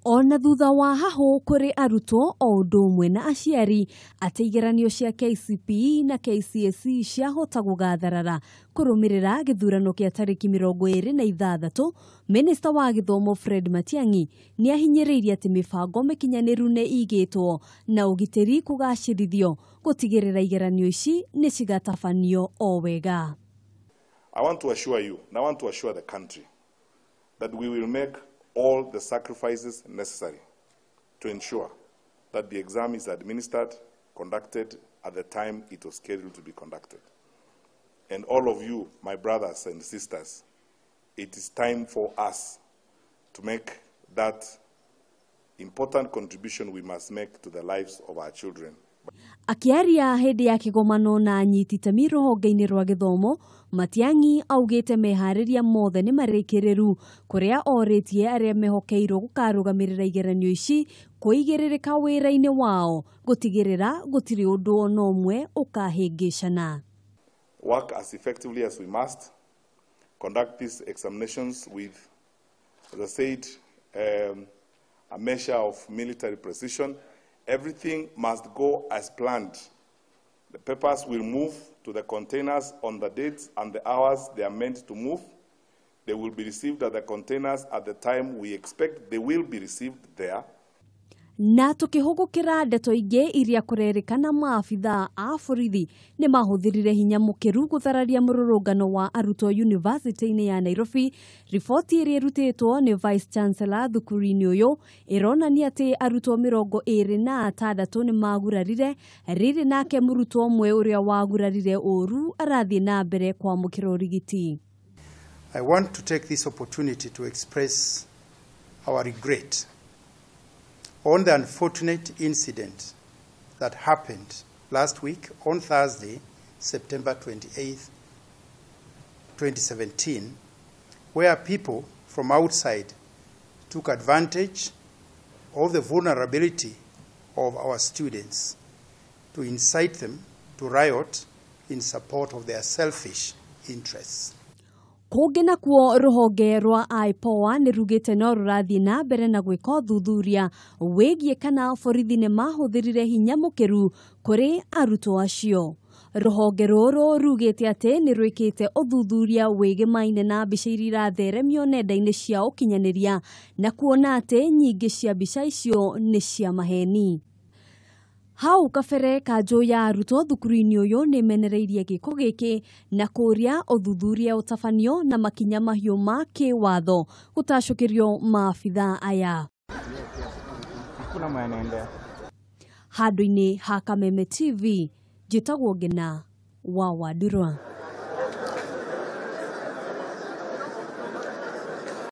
Ona thutha wa hahũ kũrĩ arutwo o ũndũ ũmwe na aciari atĩ igeranio cia KCPE na KCSE ciahota gũgatharara kũrũmĩrĩra gĩthurano kĩa tarĩki 26, Minista wa gĩthomo Fred Matiang'i nĩ ahinyĩrĩirie atĩ mĩbango mĩkinyanĩru nĩ ĩigĩtwo na ũgitĩri kũgacĩrithio gũtigĩrĩra igeranio ici nĩ cigatabanio o wega. I want to assure you, and I want to assure the country, that we will make all the sacrifices necessary to ensure that the exam is administered, conducted at the time it was scheduled to be conducted. And all of you, my brothers and sisters, it is time for us to make that important contribution we must make to the lives of our children. Akĩaria hĩndĩ ya kĩgomano na anyiti itemi rũhonge-inĩ rwa gĩthomo, Matiang'i augĩte meharĩria mothe nĩ marĩkĩrĩru kũrĩa orĩtie arĩa mehokeirwo gũkarũgamĩrĩra igeranio ici kũigĩrĩrĩka wĩra-inĩ wao gũtigĩrĩra gũtirĩ ũndũ ona ũmwe ũkahĩngĩcana. Work as effectively as we must, conduct these examinations with, as I said, a measure of military precision. Everything must go as planned. The papers will move to the containers on the dates and the hours they are meant to move. They will be received at the containers at the time we expect they will be received there. Na tukihũgũkĩra ndeto ingĩ iria kũrerĩkana maabithaa a borithi nĩ mahũthĩrire hinya mũkĩru gũthararia mũrũrũngano wa arutwo yunivasĩtĩ-inĩ ya Nairobi. Riboti ĩrĩa ĩrutĩtwo nĩ Vice Chancellor thukuru-inĩ ũyũ ĩronania atĩ arutwo 26 nĩ magurarire, rĩrĩ nake mũrutwo ũmwe ũrĩa wagurarire ũru arathiĩ na mbere kwamũkĩra ũrigiti. I want to take this opportunity to express our regret on the unfortunate incident that happened last week on Thursday, September 28, 2017, where people from outside took advantage of the vulnerability of our students to incite them to riot in support of their selfish interests. Kũngĩ nakuo rũhonge rwa IPOA nĩ rugĩte no rũrathiĩ na mbere na gwĩka ũthuthuria wĩgiĩ kana borithi nĩ mahũthĩrire hinya mũkĩru kũrĩ arutwo acio. Rũhonge rũrũ rugĩte atĩ nĩ rwĩkĩte ũthuthuria wĩgĩmaine na mbica iria iratheremio nenda-inĩ cia ũkinyanĩria na kuona atĩ nyingĩ cia mbica icio nĩ cia maheni. Hau kabere kanjũ ya arutwo thukuru-inĩ ũyũ nĩ menereirie gĩko gĩkĩ na kũũria ũthuthuria ũtabanio na makinya mahiũ ma kĩwatho gũtacũkĩrio maabithaa aya. Handũ-inĩ ha Kameme TV, njĩtagwo Ngina wa Wandurwa.